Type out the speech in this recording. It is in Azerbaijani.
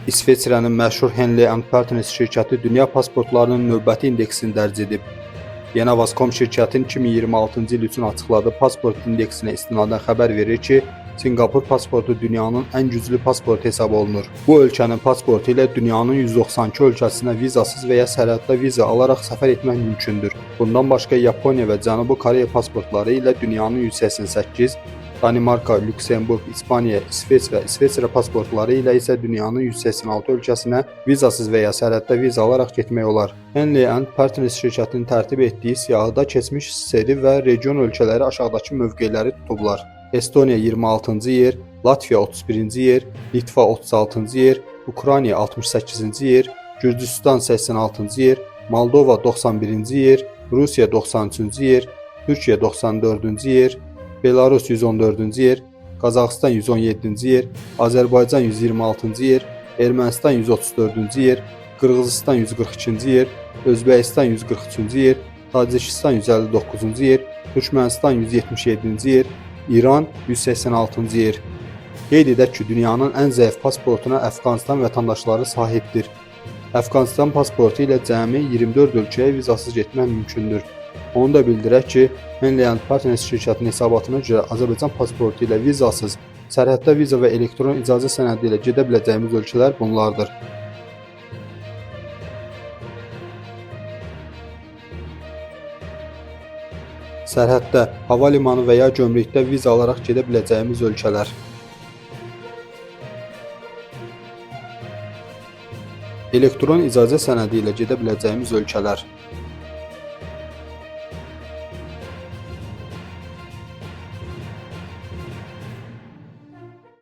İsveçrənin məşhur Henley & Partners şirkəti dünya pasportlarının növbəti indeksini dərc edib. Yeni Avaz.com şirkətin 2026-cı il üçün açıqladığı pasport indeksinə istinadən xəbər verir ki, Sinqapur pasportu dünyanın ən güclü pasportu hesab olunur. Bu ölkənin pasportu ilə dünyanın 192 ölkəsinə vizasız və ya sərhəddə viza alaraq səfər etmək mümkündür. Bundan başqa Yaponiya və Cənubi Koreya pasportları ilə dünyanın 188, Danimarka, Lüksemburq, İspaniya, İsveç və İsveçrə pasportları ilə isə dünyanın 186 ölkəsinə vizasız və ya sərhəddə viza alaraq getmək olar. Henley & Partners şirkətinin tərtib etdiyi siyahıda keçmiş SSR və region ölkələri aşağıdakı mövqeləri tutublar: Estoniya 26-cı yer, Latviya 31-ci yer, Litva 36-cı yer, Ukrayna 68-ci yer, Gürcüstan 86-cı yer, Moldova 91-ci yer, Rusiya 93-cü yer, Türkiyə 94-cü yer, Belarus 114-cü yer, Qazaxıstan 117-ci yer, Azərbaycan 126-cı yer, Ermənistan 134-cü yer, Qırğızistan 142-ci yer, Özbəkistan 143-cü yer, Tacikistan 159-cu yer, Türkmənistan 177-ci yer, İran 186-cı yer. Qeyd edək ki, dünyanın ən zəif pasportuna Əfqanıstan vətəndaşları sahibdir. Əfqanıstan pasportu ilə cəmi 24 ölkəyə vizasız getmək mümkündür. Onu da bildirək ki, Henley & Partners şirkətinin hesabatına görə Azərbaycan pasportu ilə vizasız, sərhəddə viza və elektron icazə sənədi ilə gedə biləcəyimiz ölkələr bunlardır. Sərhəddə, hava limanı və ya gömrükdə viza alaraq gedə biləcəyimiz ölkələr. Elektron icazə sənədi ilə gedə biləcəyimiz ölkələr.